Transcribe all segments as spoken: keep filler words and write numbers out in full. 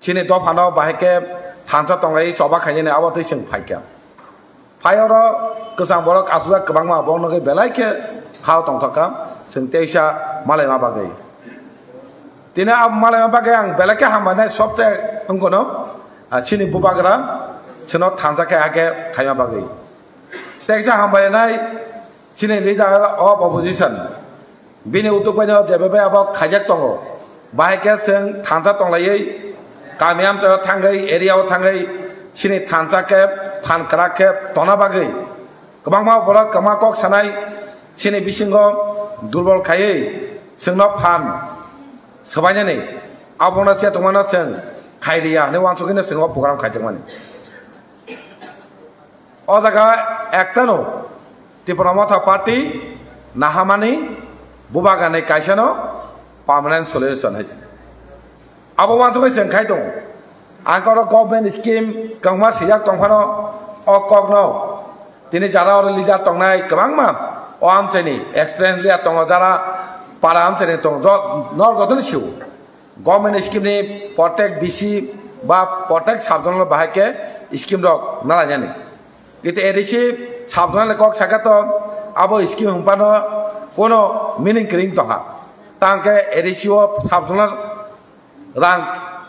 Chini dophano bahai khe thansa tonglai choba khainani abo twi chwng phaikha. Phai oro kwchang borok aswk kwbangma bo nugwi belai khe khao tongthokha, chwng teisa malaima bagwi. Tini a malaima bagwi ang belai khe hambainai sobte wngkhono, a, chini bubagra chwngno thansa khe hakhe khaima bagwi. Teisa hambainai chini leader of opposition. Bini utuk bai no jebe bai abo khaijak tongo. Bahai khe chwng thansa tonglaiwi kami amchai o thangwi, area o thangwi chini thansa khe phan kwrak khe tona bagwi kwbangma borok kwma kok sanai chini bisingo durbol khaiwi chwngno phan swbainani abono chetongmano chwng khairiya hinwi uansukgwino chwng o program khaijakmani. O jaga ektano Tipra Motha Party nahamani bubagrani kaisano permanent solution hai se. Abo uansugwi chwng khai tongo. Ang oro government scheme kwbangma swijak tongphano o kokno tini jara oro leader tongnai kwbangma o amchaini experience leader tongo jara para amchaini tongo jo-, nor jotono sio. Government scheme ni protek B C ba protek sub zonal bahai khe scheme rok nalainani. Kiti A D C sub zonal ni kok saka to abo scheme hwnphano kono meaning kwrwi tongkha. Tang khe A D C o sub zonal rang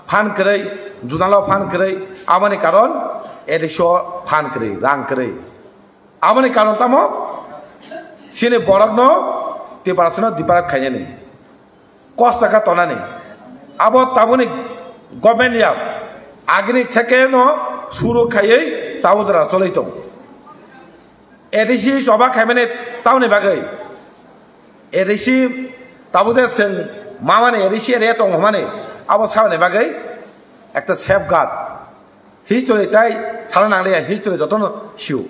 phan kwrwi, zonal o phan kwrwi, aboni karon A D C o phan kwrwi, rang kwrwi. Aboni karon tamo? Chini borokno Tiprasano deprive khainani. Kosto kha tonani. Abo tabukni government ya agini theke no suru khaiwi tabuk jora cholwi tong. A D C choba khaimani tamoni bagwi? A D C tabuk je chwng mamani A D C area tong hwnmani abo saboni bagwi ekta safeguard. History tai sana nangliya, history jotono sio.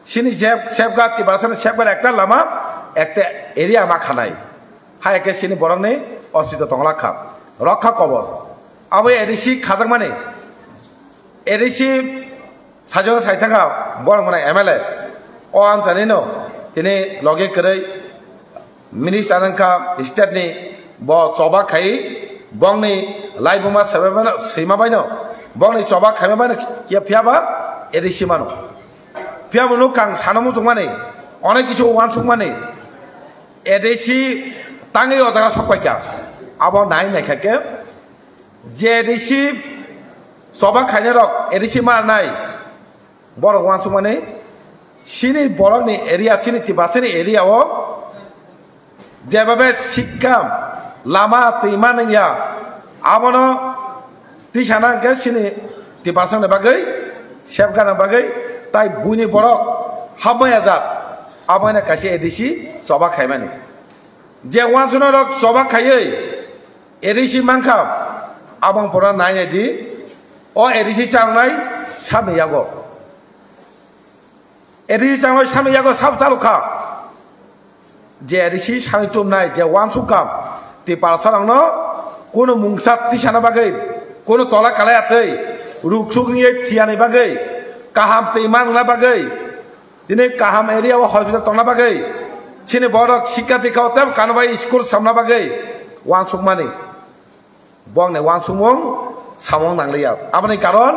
Chini je safeguard, Tiprasani safeguard ekta lama, ekta area ma khanai. Hai khe chini borokni osbita tongla kha. Rokha kobos. Abo A D C khajakmani. A D C sajwk saithaka borok mwnai M L A. O amchaini no tini logi kwrwi Minister wngkha state ni, bo choba khai bongni laibuma sema baino, bongni choba khaima baino phiya ba A D C mano. Phiya bo nuk kang sana muchungmani, onek kisu uansukmani A D C tangwi o jaga sokpaikha. Abo nai naikha khe je A D C choba khainai rok A D C mar nai. Borok uansukmani chini borokni area, chini Tiprasani area o jebabe sikka lama twima nangya, abono tisana hwnkhe chini Tiprasani bagwi, safeguard ni bagwi, tai buini borok hamya jak, abono kaisa A D C choba khaimani. Je uansuknai rok choba khaiwi A D C mankha, abong pora nai nai di, o A D C changnai sabni yago. A D C changnai sabni yago sab chalukha. Je A D C sanwi tumnai, je uansukha, Tiprasarokno kunu mungsa tisana bagwi, kunu tola kalai atwi, ruksuk wngwi thiyani bagwi, kaham twi manna bagwi, tini kaham area o hospital tongna bagwi, chini borok sikka dikha o tei kano bai school samna bagwi uansukmani. Bongni uansukmung samung nangliya. Aboni karon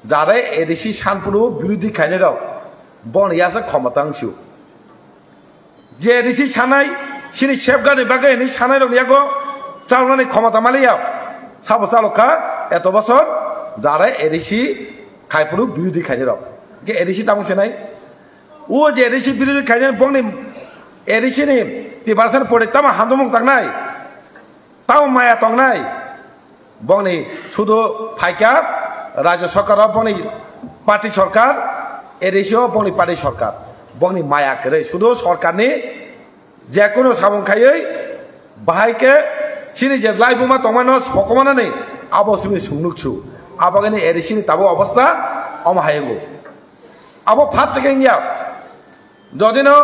jare A D C sanphuru birodhi khainai rok bongni yasa khomota wngsio. Je A D C sanai, chini safeguard ni bagwi hinwi sanai rokni yago chalnani khomota maliya. Sabo chalokha eto bosor jare A D C khaiphuru birodhi khainai rok. Ke A D C tamung senai? O je A D C birodhi khainai bongni A D C ni Tiprasani pore tamo hamjakmung tangnai, tamo maya tongnai. Bongni sudu phaikha Rajya Sarkar o bongni party sarkar, A D C o bongni party sarkar. Bongni maya kwrwi sudu sarkarni jekunu samung khaiwi bahai khe chini je laibuma tongmano sokomanani abo simi swngnuksu. Abagini A D C ni tabuk obostha omo hai wngo. Abo phat theke wngya. Jodino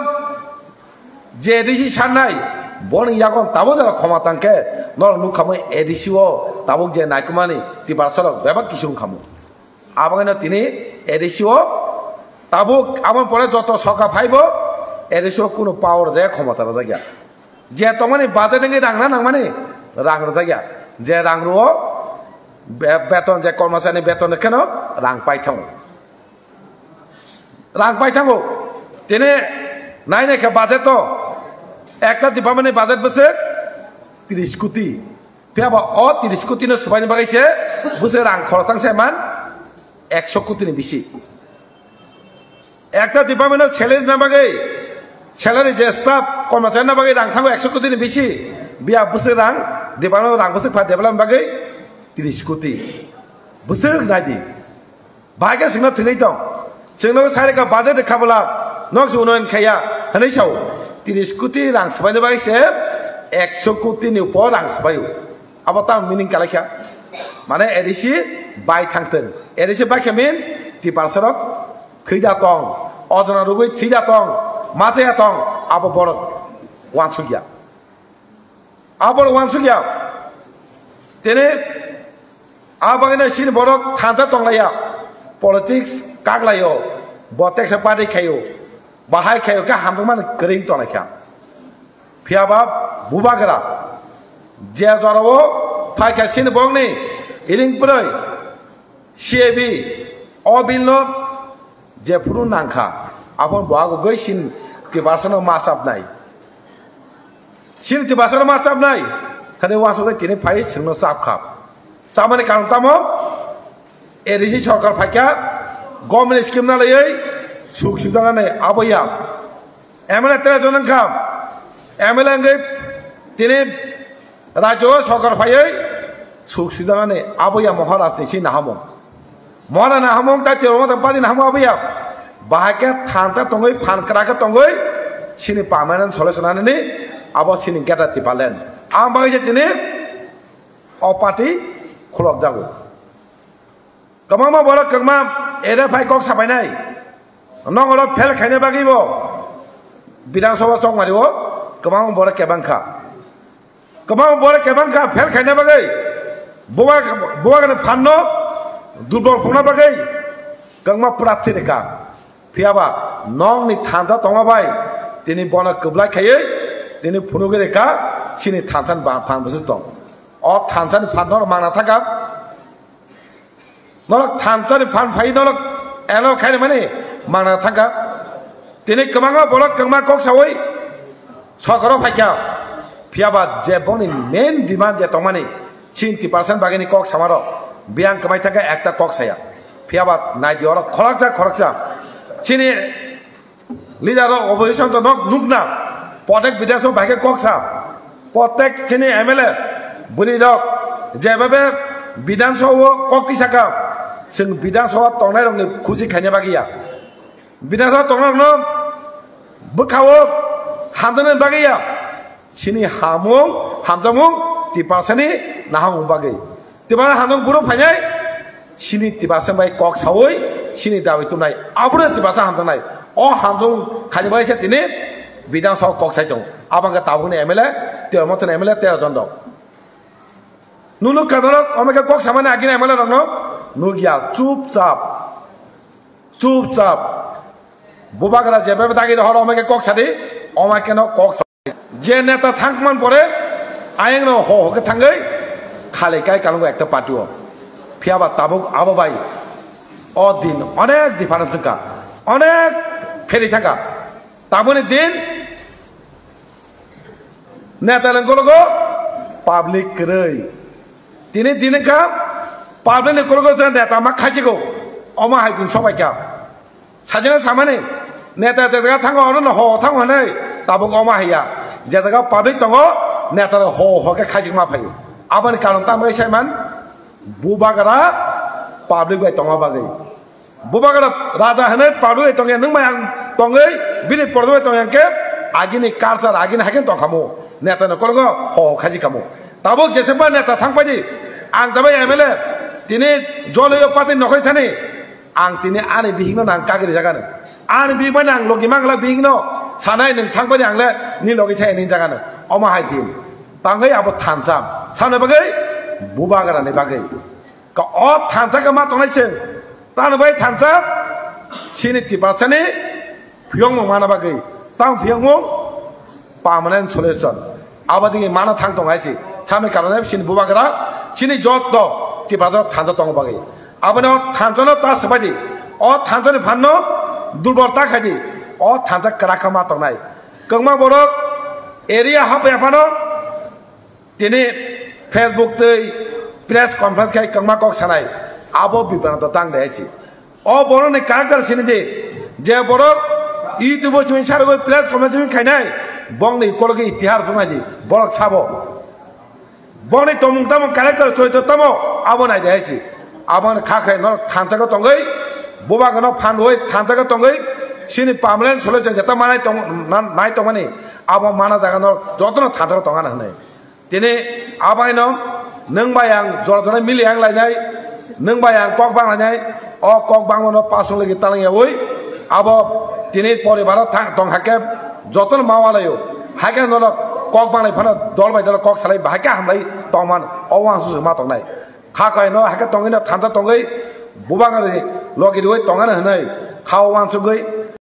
je A D C sannai, boni yagon tabuk jora khoma tangkhe, norok nukha mui A D C o tabuk je naikumani Tiprasarok bebak kisu wngkha mui. Abagino tini A D C o tabuk aboni pore joto soka phaibo A D C o kunu power je khomota rwjakya. Je tongmani budget wngwi rang na nangmani rang rwjakya. Je rang rwo Be-, beton je kormosani beton kheno rang pai thango. Rang pai thango. Tini nai nai khe budget to ekta department ni budget bwswk tris koti. Phiya ba o tris koti no swbaini bagwi se bwswk rang khorok thang se man ekso koti ni bisi. Ekta department o salary na bagwi, salary je staff kormosari na bagwi rang thango ekso koti ni bisi. Biya bwswk rang, department o rang bwswk pha development bagwi tris koti. Bwswk nai di. Bahai khe chwngno thwngwi tong. Chwngno sai rwkha budget kha bwla, nok se unoyon khaiya hwnwi sao. Tris koti rang swbaini bagwi se ekso koti ni upor rang swbaio. Abo tamo meaning kalaikha. Mane A D C bai thangthwng. A D C bai khe means tiprasa rok thwi da tong, ojona rwgwi thwi da tong, ma chaya tong, abo borok uansukya. Abo borok uansukya. Tini a bagwino chini borok thansa tonglaiya, politics kaklaio, bo teksa party khaio, bahai khaio, khe hamjakmani kwrwi tonglaikha. Phiya ba bubagra je jorao phaikha chini borokni iring pwrwi, C A B, o bill no jephuru nangkha, aphano bo agogwi sin tiprasa no ma chapnai. Sin tiprasa no ma chapnai. Thani uansugwi tini phai chwngno chapkha. Chapmani karon tamo? A D C sorkar phaikha, government scheme na laiwi suk suk dana nai aboya. M L A tere jon wngkha. M L A wngwi tini rajyo o sorkar phaiwi suk suk dana nai aboya Maharaj ni si nahamung. Mona nahamung tai tiro mata padi nahamung aboya. Bahai khe thansa tongwi phan kwrak khe tongwi sini permanent solution ani abo sini geta tipaland. Ang bagwi se tini o party khulok jago. Kwbangma borok kwbangma ere phai kok sapainai. Nokoro fail khaina bagwi bo Bidhan Sabha chokmari o kwbangma borok kebang kha. Kwbangma borok kebang kha fail khaina bagwi. Bubagra, bubagrani phanno durbol phungna bagwi kwbangma prarthi rwkha. Phiya ba nokni thansa tongma bai tini bono kwplai khaiwi tini phunugwi rwkha chini thansani ba-, phan bwswk tong. O thansani phan no mangna thangkha. Norok thansani phan phai norok eno khaini mani mangna thangkha. Tini kwbangma borok kwbangma kok sawi sorkaro phaikha. Phiya ba je bongni main demand je tongmani, chini tiprasa bagwini kok samarok biyang kwmai thangkha ekta kok saya. Phiya ba nai di oro khoroksa khoroksa chini leader rok opposition to nok nukna, protek Bidhan Sabha bai khe kok sa, protek chini M L A bwrwi rok jebebe Bidhan Sabha o kok twi saka, chwng Bidhan Sabha tongnai rokni khusi khaina bagwi ya, Bidhan Sabha tongnai rokno bwkha o hamjaknai bagwi ya. Chini hamung, hamjakmung, tiprasani nahamung bagwi. Tiprasa hamjakmung buro phainai, chini tiprasa bai kok sawi, chini dawi tumnai, abono tiprasa hamjaknai. O hamjakmung khaini bai se tini Bidhan Sabha kok sai tongo. Abangkhe tabukni M L A, tero mothani M L A tero jon rok. Nunu kadarok, omekhe kok samani agini M L A rokno nukya, chupchap, chupchap. Bubagra jebe dagi rohor omekhe kok sadi, omekhe no kok sa. Je neta thangman pore, ayang no ho ho khe thangwi, khali kai kalungo ekta party o. Phiya ba tabuk abo bai, o din onek difference wngkha, onek pheri thangkha. Tabukni din neta ni ukologo public kwrwi. Tini din wngkha public ni ukologo je neta ma khaichigo, omo hai din sobaikha. Sajano samani neta je jaga thango, oro no ho thango hinwi tabuk omo haiya. Je jaga public tongo, neta rok ho ho khe khaijak ma phaio. Aboni karon tamo sai man, bubagra public bai tongma bagwi. Bubagra raja hinwi public bai tongya, nwng bai ang tongwi bini pordo bai tongya khe agini culture, agini haikhe tongkhamo. Neta no kolgo ho ho khaijak kamo. Tabuk jeseba neta thangpaidi, ang tabai M L A, tini jolio pati nokhri thani, ang tini ani bihikno nang kagri jagano. Ani bihik bai nang logi mangla bihikno sanai nwng thangpaidi ang le ni logi thai ni jagano. Omo hai din. Tangwi abo thansa. Samne bagwi bubagra ni bagwi. Ka o thansa ka ma tongnai chwng. Tano bai thansa chini tiprasani phiyokmung mana bagwi. Tang phiyokmung permanent solution. Abadingi mana thang tong hai si. Sami karone chini bubagra chini jotto Tiprasa thansa tongo bagwi. Abono thansano ta swbai di. O thansani phanno durbol ta khai di. O thansa kwrak kha ma tongnai. Kwbangma borok area hapya phano tini Facebook tei press conference khai kwbangma kok sanai. Abo bibranto tang de hai si. O borokni character sini di. Je borok YouTube o simi sarogwi press conference simi khainai. Bongni ikologi itihar phunai di. Borok sabo. Boni tongmung tamo, character choito tamo, abo nai de hai si. Abo ni kha khe no thansa ko tongwi, bubago no phan roi thansa ko tongwi, sini permanent solution jeta manai tong, na-, nai tongmani, abo mana jaga no joto no thansa ko tongana hwnwi. Tini abai no nwng bai ang jora jora mili ang lainai, nwng bai ang kok bang lainai, o kok bangma no pasung lagi talang yawi, abo tini poribar o thang tong hakhe joto no ma walaio. Hakhe norok kok banglai phano dol bai dol kok salai bahai khe hamlai tongman, o wansuk ma tongnai. Kha koi no hakhe tongwi no thansa tongwi bubang ri logi riwi tongana hwnwi kha o wansugwi